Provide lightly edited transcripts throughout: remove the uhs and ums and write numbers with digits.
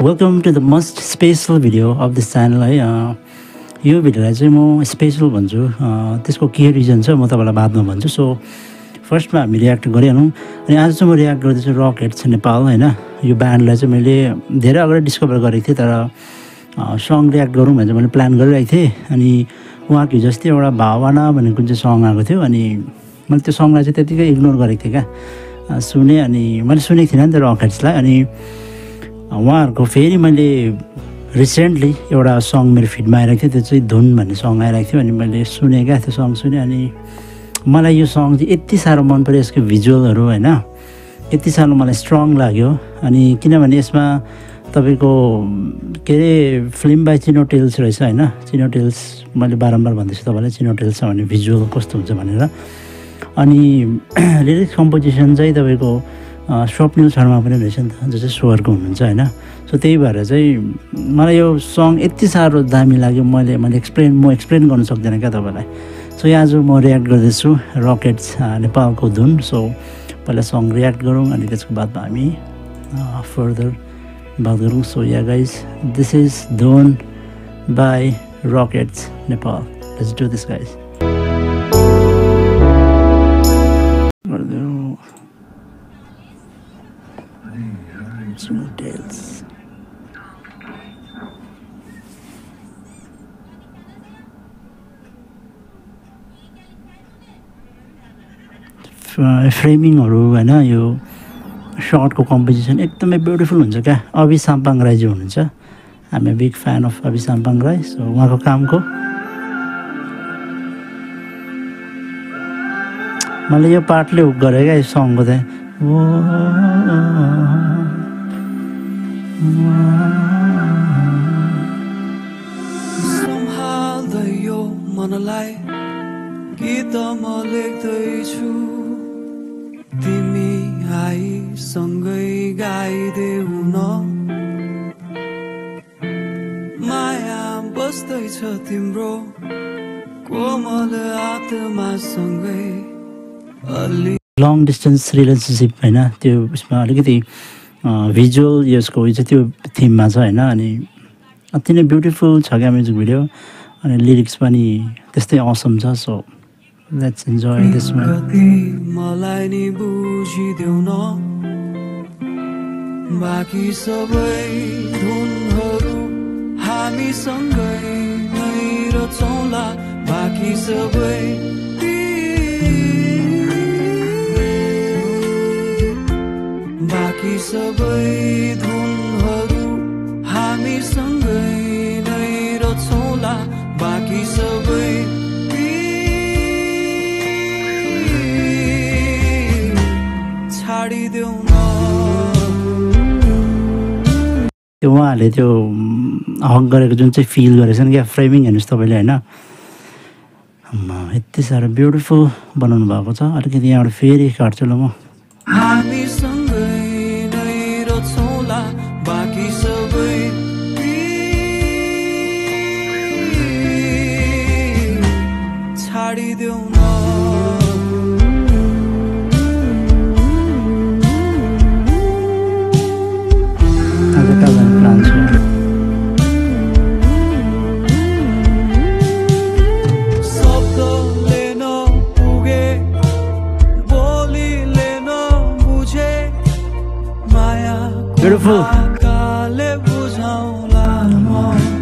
Welcome to the most special video of this channel है। यो भिडियोलाई चाहिँ म स्पेसल भन्छु, त्यसको के रिजन छ म तपाईँलाई बादमा भन्छु। सो फर्स्टमा हामी रियाक्ट गरिहालौँ। अनि आज चाहिँ म रियाक्ट गर्दैछु रकेट्स नेपाल होइन। यो ब्यान्डलाई चाहिँ मैले धेरै अगाडि डिस्कभर गरेको थिएँ, तर सङ रियाक्ट गरौँ भनेर मैले प्लान गरिरहेको थिएँ। अनि उहाँको जस्तै एउटा भावना भन्ने कुन चाहिँ सङ आएको थियो, अनि मैले त्यो सङलाई चाहिँ त्यतिकै इग्नोर गरेको थिएँ क्या, सुने। अनि मैले सुनेको थिइनँ नि त रकेट्सलाई। अनि उहाँहरूको फेरि मैले रिसेन्टली एउटा सङ मेरो फिडमा आइरहेको थियो, त्यो चाहिँ धुन भन्ने सङ आइरहेको थियो। अनि मैले सुनेँ क्या, त्यो सङ सुनेँ। अनि मलाई यो सङ चाहिँ यति साह्रो मन पऱ्यो, यसको भिजुअलहरू होइन, यति साह्रो मलाई स्ट्रङ लाग्यो। अनि किनभने यसमा तपाईँको के अरे फिल्म बाई चिनो टेल्स रहेछ होइन। चिनो टेल्स मैले बारम्बार भन्दैछु तपाईँलाई, चिनो टेल्स छ भने भिजुअल कस्तो हुन्छ भनेर। अनि लिरिक्स कम्पोजिसन चाहिँ तपाईँको स्वप्निल शर्मा पनि रहेछ नि त, जो चाहिँ स्वरको हुनुहुन्छ होइन। सो त्यही भएर चाहिँ मलाई यो सङ यति साह्रो दामी लाग्यो, मैले एक्सप्लेन गर्नु सक्दिनँ क्या तपाईँलाई। सो यहाँ आज म रियाक्ट गर्दैछु रकेट्स नेपालको धुन। सो पहिला सङ रियाक्ट गरौँ, अनि त्यसको बादमा हामी फर्दर बात गरौँ। So ya guys, this is Dhun by rockets Nepal. Let's do this guys. Tales. फ्रेमिङहरू होइन, यो सर्टको कम्पोजिसन एकदमै ब्युटिफुल हुन्छ क्या। अभि साम्पाङ राई जो हुनुहुन्छ, I'm a big fan of अभि साम्पाङ राई। सो उहाँको कामको मैले यो पार्टले हुक गरेँ क्या, यो सङको चाहिँ सम्हाल्दै यो मनलाई गीत म लेख्दैछु, तिमी आइसँगै गाइदेऊ न। माया बस्दैछ तिम्रो कोमल आत्मासँगै। लङ डिस्टेन्स रिलेसनसिप होइन, त्यो उसमा अलिकति भिजुअल यसको उयो चाहिँ त्यो थिममा छ होइन। अनि अति नै ब्युटिफुल छ क्या म्युजिक भिडियो, अनि लिरिक्स पनि त्यस्तै असम छ। So let's enjoy this one. मलाई नि बुझिदेऊ न, बाँकी सबै धुनहरू हामीसँगै नै रचौँला, बाँकी सबै बाँकी सबै धुनहरू हामीसँगै नै रचौँला, बाँकी सबै छाडिदेऊ न। त्यो उहाँहरूले त्यो हक गरेको जुन चाहिँ फिल गरेको छ नि क्या, फ्रेमिङ हेर्नुहोस् तपाईँले होइन, यति साह्रो ब्युटिफुल बनाउनु भएको छ। अलिकति यहाँबाट फेरि काट्छु ल म। बाँकी सबै छाडिदेऊ न। शब्दले नपुगे, बोलीले नबुझे, माया ब्युटिफुल काले बुझाउला मनभरि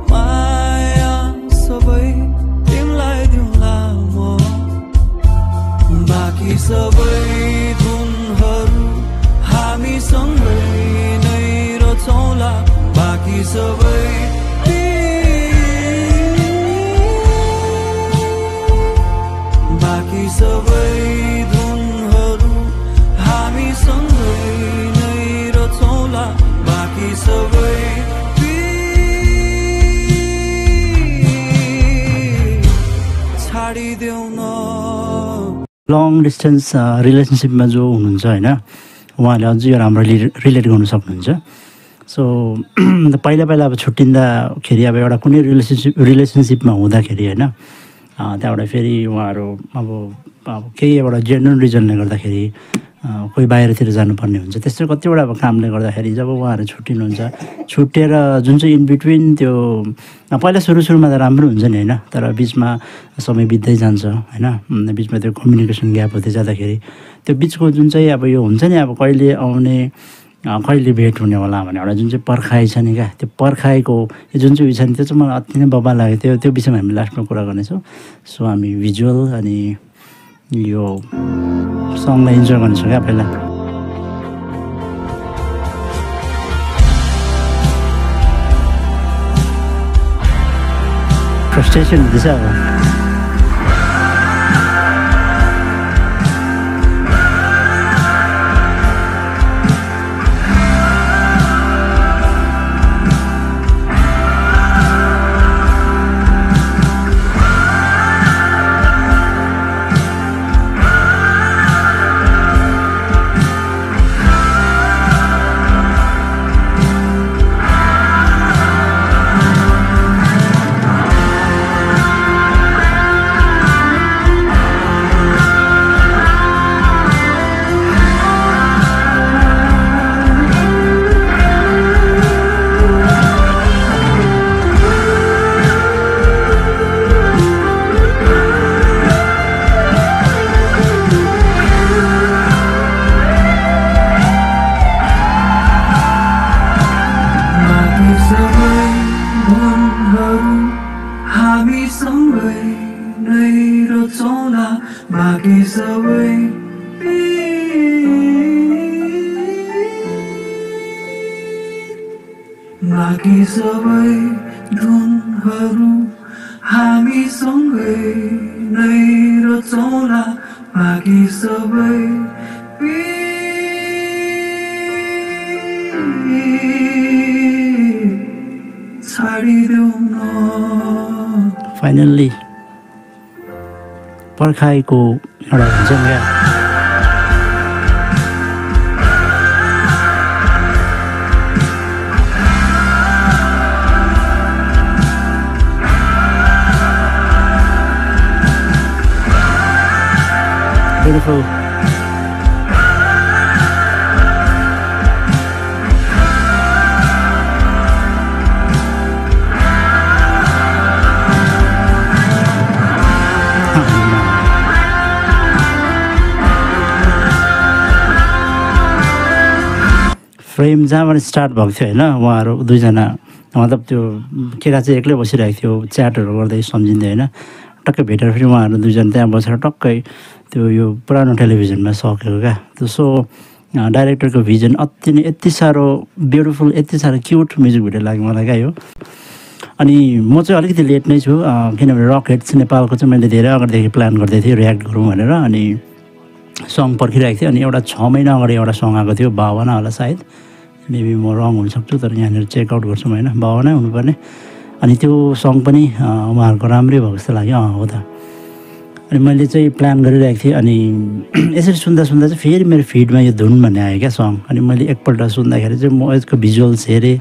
माया सबै तिमीलाई दिउँला म, बाँकी सबै धुनहरू हामीसँगै नै रचौँला, बाँकी सबै बाँकी सबै धुनहरू हामीसँगै नै रचौँला, बाँकी सबै छाडिदेऊ न। लङ डिस्टेन्स रिलेसनसिपमा जो हुनुहुन्छ होइन, उहाँले अझै राम्रो रिलेट गर्नु सक्नुहुन्छ। सो पहिला अब छुट्टिँदाखेरि अब एउटा कुनै रिलेसनसिपमा हुँदाखेरि होइन, त्यहाँबाट फेरि उहाँहरू अब केही एउटा जेन्युन रिजनले गर्दाखेरि कोही बाहिरतिर जानुपर्ने हुन्छ। त्यस्तो कतिवटा अब कामले गर्दाखेरि जब उहाँहरू छुट्टिनुहुन्छ, छुट्टिएर जुन चाहिँ इन बिट्विन त्यो पहिला सुरुमा त राम्रो हुन्छ नि होइन, तर बिचमा समय बित्दै जान्छ होइन, बिचमा त्यो कम्युनिकेसन ग्याप हुँदै जाँदाखेरि त्यो बिचको जुन चाहिँ अब यो हुन्छ नि अब कहिले आउने कहिले भेट हुने होला भन्ने एउटा जुन चाहिँ पर्खाइ छ नि क्या, त्यो पर्खाइको जुन चाहिँ उयो छ नि त्यो चाहिँ मलाई अति नै बबाल लाग्यो। त्यो विषयमा हामी लास्टमा कुरा गर्नेछौँ। सो हामी भिजुअल अनि यो सङलाई इन्जोय गर्नेछौँ क्या पहिला। फ्रस्ट्रेसन हुँदैछ अब। बाँकी सबै धुनहरू हामी सँगै नै रचौँला, बाँकी सबै छाडिदेऊ न। फाइनल्ली पर्खाइको एउटा हुन्छ नि क्या, beautiful. फ्रेम जहाँबाट स्टार्ट भएको थियो होइन, उहाँहरू दुईजना मतलब त्यो केटा चाहिँ एक्लै बसिरहेको थियो, च्याटहरू गर्दै सम्झिँदै होइन, टक्कै भेटेर फेरि उहाँहरू दुईजना त्यहाँ बसेर टक्कै त्यो यो पुरानो टेलिभिजनमा सकेको क्या। त्यो सो डाइरेक्टरको भिजन अति नै यति साह्रो ब्युटिफुल, यति साह्रो क्युट म्युजिक भिडियो लाग्यो मलाई क्या यो। अनि म चाहिँ अलिकति लेट नै छु किनभने रकेट्स नेपालको चाहिँ मैले धेरै अगाडिदेखि प्लान गर्दै थिएँ रियाक्ट गरौँ भनेर, अनि सङ पर्खिरहेको थिएँ। अनि एउटा 6 महिना अगाडि एउटा सङ आएको थियो, भावना होला सायद, मेबी म रङ हुनसक्छु तर यहाँनिर चेकआउट गर्छु होइन, भावना हुनुपर्ने। अनि त्यो सङ पनि उहाँहरूको राम्रै भएको जस्तो लाग्यो। हो त। अनि मैले चाहिँ प्लान गरिरहेको थिएँ, अनि यसरी सुन्दा सुन्दा चाहिँ फेरि मेरो फिडमा यो धुन भन्ने आयो क्या सङ। अनि मैले एकपल्ट सुन्दाखेरि चाहिँ म यसको भिजुअल्स हेरेँ,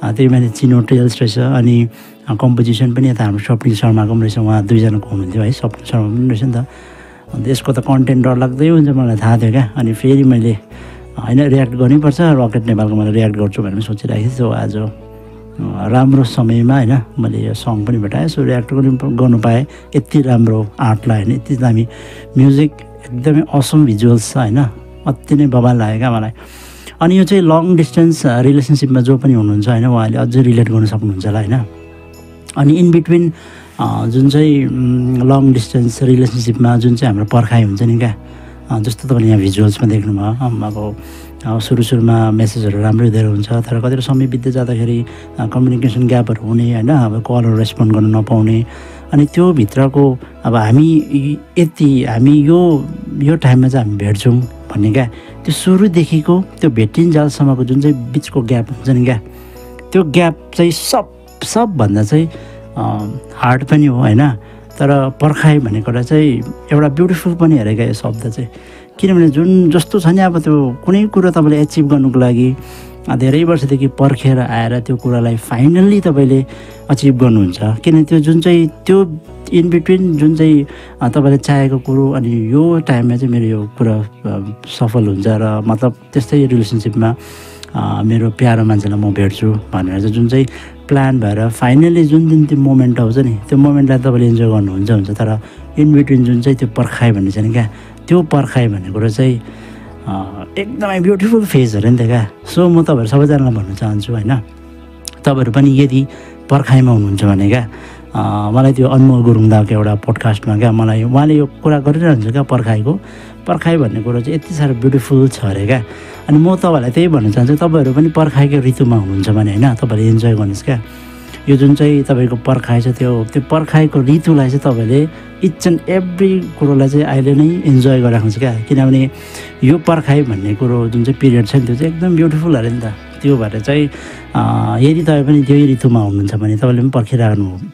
त्यही मैले चिनो टेल्स रहेछ, अनि कम्पोजिसन पनि यता हाम्रो स्वप्निल शर्माको पनि रहेछ, उहाँ दुईजनाको हुनुहुन्थ्यो है, स्वप्निल शर्मा पनि रहेछ नि त। अन्त यसको त कन्टेन्ट डरलाग्दै हुन्छ मलाई थाहा थियो क्या। अनि फेरि मैले होइन रियाक्ट गर्नैपर्छ, रकेट नेपालको मैले रियाक्ट गर्छु भनेर सोचिरहेको थिएँ। सो आज राम्रो समयमा होइन मैले यो सङ पनि भेटाएँ, सो रियाक्ट गर्नु पाएँ। यति राम्रो आर्टलाई होइन, यति दामी म्युजिक, एकदमै असम भिजुअल्स छ होइन, अति नै बबाल लाग्यो क्या मलाई। अनि यो चाहिँ लङ डिस्टेन्स रिलेसनसिपमा जो पनि हुनुहुन्छ होइन, उहाँले अझै रिलेट गर्नु सक्नुहुन्छ होला होइन। अनि इन बिट्विन जुन चाहिँ लङ डिस्टेन्स रिलेसनसिपमा जुन चाहिँ हाम्रो पर्खाइ हुन्छ नि क्या, जस्तो तपाईँले यहाँ भिजुअल्समा देख्नुभयो, अब सुरुमा मेसेजहरू राम्रै हुँदै हुन्छ, तर कतिवटा समय बित्दै जाँदाखेरि कम्युनिकेसन ग्यापहरू हुने होइन, अब कलहरू रेस्पोन्ड गर्न नपाउने। अनि त्यो भित्रको अब हामी यो टाइममा चाहिँ हामी भेट्छौँ भन्ने क्या, त्यो सुरुदेखिको त्यो भेटिन्जालसम्मको जुन चाहिँ बिचको ग्याप हुन्छ नि क्या, त्यो ग्याप चाहिँ सबभन्दा चाहिँ हार्ड पनि हो होइन। तर पर्खाइ भनेको चाहिँ एउटा ब्युटिफुल पनि हेरे क्या यो शब्द चाहिँ, किनभने जुन जस्तो छ नि अब त्यो कुनै कुरो तपाईँले एचिभ गर्नुको लागि धेरै वर्षदेखि पर्खेर आएर त्यो कुरालाई फाइनल्ली तपाईँले अचिभ गर्नुहुन्छ। किनभने त्यो जुन चाहिँ त्यो इन बिट्विन जुन चाहिँ तपाईँले चाहेको कुरो अनि यो टाइममा चाहिँ मेरो यो कुरा सफल हुन्छ र मतलब त्यस्तै रिलेसनसिपमा मेरो प्यारो मान्छेलाई म भेट्छु भनेर चाहिँ जुन चाहिँ प्लान भएर फाइनली जुन दिन त्यो मोमेन्ट आउँछ नि त्यो मोमेन्टलाई तपाईँले इन्जोय गर्नुहुन्छ तर इन बिट्विन जुन चाहिँ त्यो पर्खाइ भन्ने छ नि क्या त्यो पर्खाइ भन्ने कुरो चाहिँ एकदमै ब्युटिफुल फेज अरे नि त क्या सो म तपाईँहरू सबैजनालाई भन्न चाहन्छु होइन तपाईँहरू पनि यदि पर्खाइमा हुनुहुन्छ भने क्या मलाई त्यो अनमोल गुरुङ दाको एउटा पोडकास्टमा क्या मलाई उहाँले यो कुरा गरिरहन्छ क्या पर्खाइ भन्ने कुरो चाहिँ यति साह्रो ब्युटिफुल छ अरे क्या अनि म तपाईँहरूलाई त्यही भन्न चाहन्छु तपाईँहरू पनि पर्खाइको ऋतुमा हुनुहुन्छ भने होइन तपाईँले इन्जोय गर्नुहोस् क्या यो जुन चाहिँ तपाईँको पर्खाइ छ त्यो पर्खाइको ऋतुलाई चाहिँ तपाईँले इच एन्ड एभ्री कुरोलाई चाहिँ अहिले नै इन्जोय गरिराख्नुहोस् क्या किनभने यो पर्खाइ भन्ने कुरो जुन चाहिँ पिरियड छ नि त्यो चाहिँ एकदम ब्युटिफुल अरे नि त त्यो भएर चाहिँ यदि तपाईँ पनि त्यही ऋतुमा हुनुहुन्छ भने तपाईँले पनि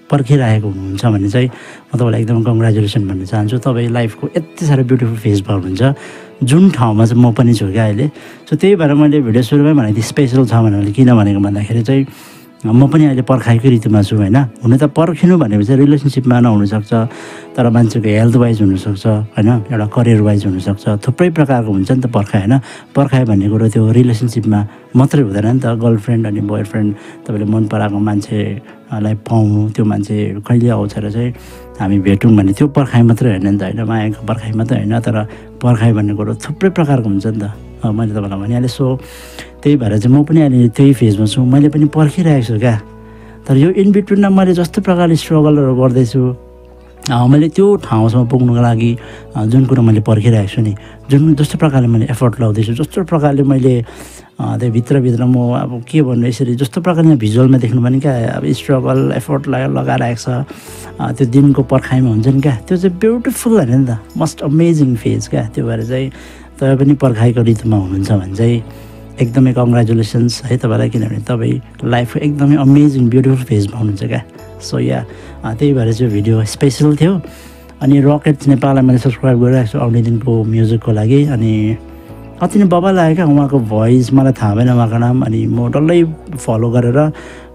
पर्खिरहेको हुनुहुन्छ भने चाहिँ म तपाईँलाई एकदम कङ्ग्रेचुलेसन भन्न चाहन्छु तपाईँ लाइफको यति साह्रो ब्युटिफुल फेजमा हुनुहुन्छ जुन ठाउँमा चाहिँ म पनि छु क्या अहिले सो त्यही भएर मैले भिडियो सुरुमै भनेको थिएँ स्पेसल छ भनेर किन भनेको भन्दाखेरि चाहिँ म पनि अहिले पर्खाइकै ऋतुमा छु होइन हुन त पर्खिनु भनेपछि रिलेसनसिपमा नहुनसक्छ तर मान्छेको हेल्थ वाइज हुनसक्छ होइन एउटा करियर वाइज हुनसक्छ थुप्रै प्रकारको हुन्छ नि त पर्खाइ होइन पर्खाइ भन्ने कुरो त्यो रिलेसनसिपमा मात्रै हुँदैन नि त गर्लफ्रेन्ड अनि बोयफ्रेन्ड तपाईँले मन पराएको मान्छेलाई पाउनु त्यो मान्छे कहिले आउँछ र चाहिँ हामी भेटौँ भने त्यो पर्खाइ मात्रै होइन नि त होइन मायाको पर्खाइ मात्रै होइन तर पर्खाइ भन्ने कुरो थुप्रै प्रकारको हुन्छ नि त मैले तपाईँलाई भनिहालेँ सो त्यही भएर चाहिँ म पनि अहिले त्यही फेजमा छु मैले पनि पर्खिरहेको छु क्या तर यो इन बिट्विनमा मैले जस्तो प्रकारले स्ट्रगलहरू गर्दैछु मैले त्यो ठाउँसम्म पुग्नुको लागि जुन कुरो मैले पर्खिरहेको छु नि जस्तो प्रकारले मैले एफर्ट लगाउँदैछु जस्तो प्रकारले मैले त्यो भित्रभित्र म अब के भन्नु यसरी जस्तो प्रकारले भिजुअलमा देख्नु भने क्या अब स्ट्रगल एफर्ट लगाइरहेको छ त्यो दिनको पर्खाइमा हुन्छ नि क्या त्यो चाहिँ ब्युटिफुल होइन नि त मस्ट अमेजिङ फेज क्या त्यो भएर चाहिँ तपाईँ पनि पर्खाइको ऋतुमा हुनुहुन्छ भने चाहिँ एकदमै कङ्ग्रेचुलेसन्स है तपाईँलाई किनभने तपाईँ लाइफको एकदमै अमेजिङ ब्युटिफुल फेजमा हुनुहुन्छ क्या सो या त्यही भएर चाहिँ भिडियो स्पेसल थियो अनि रकेट्स नेपाललाई मैले सब्सक्राइब गरिरहेको छु आउने दिनको म्युजिकको लागि अनि अति नै बबा लाग्यो क्या उहाँको भोइस मलाई थाहा भएन उहाँको नाम अनि म डल्लै फलो गरेर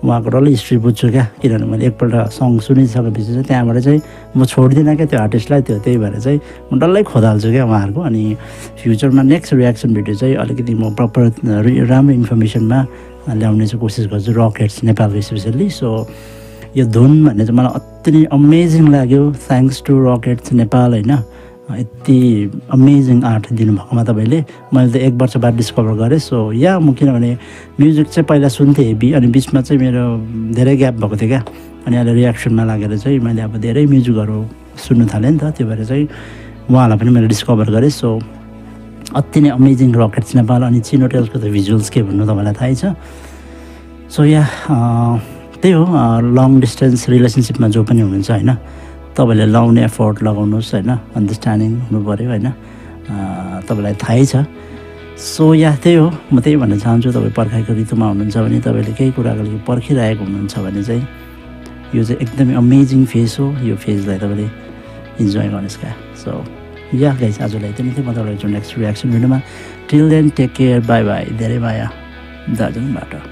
उहाँको डल्लै हिस्ट्री बुझ्छु क्या किनभने मैले एकपल्ट सङ सुनिसकेपछि चाहिँ त्यहाँबाट चाहिँ म छोड्दिनँ क्या त्यो आर्टिस्टलाई त्यही भएर चाहिँ म डल्लै खोदाल्छु क्या उहाँहरूको अनि फ्युचरमा नेक्स्ट रियाक्सन भिडियो चाहिँ अलिकति म प्रपर राम्रो इन्फर्मेसनमा ल्याउने चाहिँ कोसिस गर्छु रकेट्स नेपालको स्पेसल्ली सो यो धुन भन्ने चाहिँ मलाई अति नै अमेजिङ लाग्यो थ्याङ्क्स टु रकेट्स नेपाल होइन यति अमेजिङ आर्ट दिनुभएकोमा तपाईँले मैले त 1 वर्ष बाद डिस्कभर गरेँ सो या म किनभने म्युजिक चाहिँ पहिला सुन्थेँ हेभी अनि बिचमा चाहिँ मेरो धेरै ग्याप भएको थियो क्या अनि अहिले रियाक्सनमा लागेर चाहिँ मैले अब धेरै म्युजिकहरू सुन्नु थालेँ नि त त्यो भएर चाहिँ उहाँलाई पनि मैले डिस्कभर गरेँ सो अति नै अमेजिङ रकेट्स नेपाल अनि चिनोटेल्सको त भिजुअल्स के भन्नु तपाईँलाई थाहै छ सो या त्यही हो लङ डिस्टेन्स रिलेसनसिपमा जो पनि हुनुहुन्छ होइन तपाईँले लाउने एफोर्ट लगाउनुहोस् होइन अन्डरस्ट्यान्डिङ हुनु पऱ्यो होइन तपाईँलाई थाहै छ सो या त्यही हो म त्यही भन्न चाहन्छु तपाईँ पर्खाइको ऋतुमा हुनुहुन्छ भने तपाईँले केही कुराको लागि पर्खिरहेको हुनुहुन्छ भने चाहिँ यो चाहिँ एकदमै अमेजिङ फेज हो यो फेजलाई तपाईँले इन्जोय गर्नुहोस् क्या सो या गाइस आजलाई यति नै थियो म तपाईँलाई नेक्स्ट रियाक्सन भिडियोमा till then take care bye bye धेरै माया दार्जिलिङबाट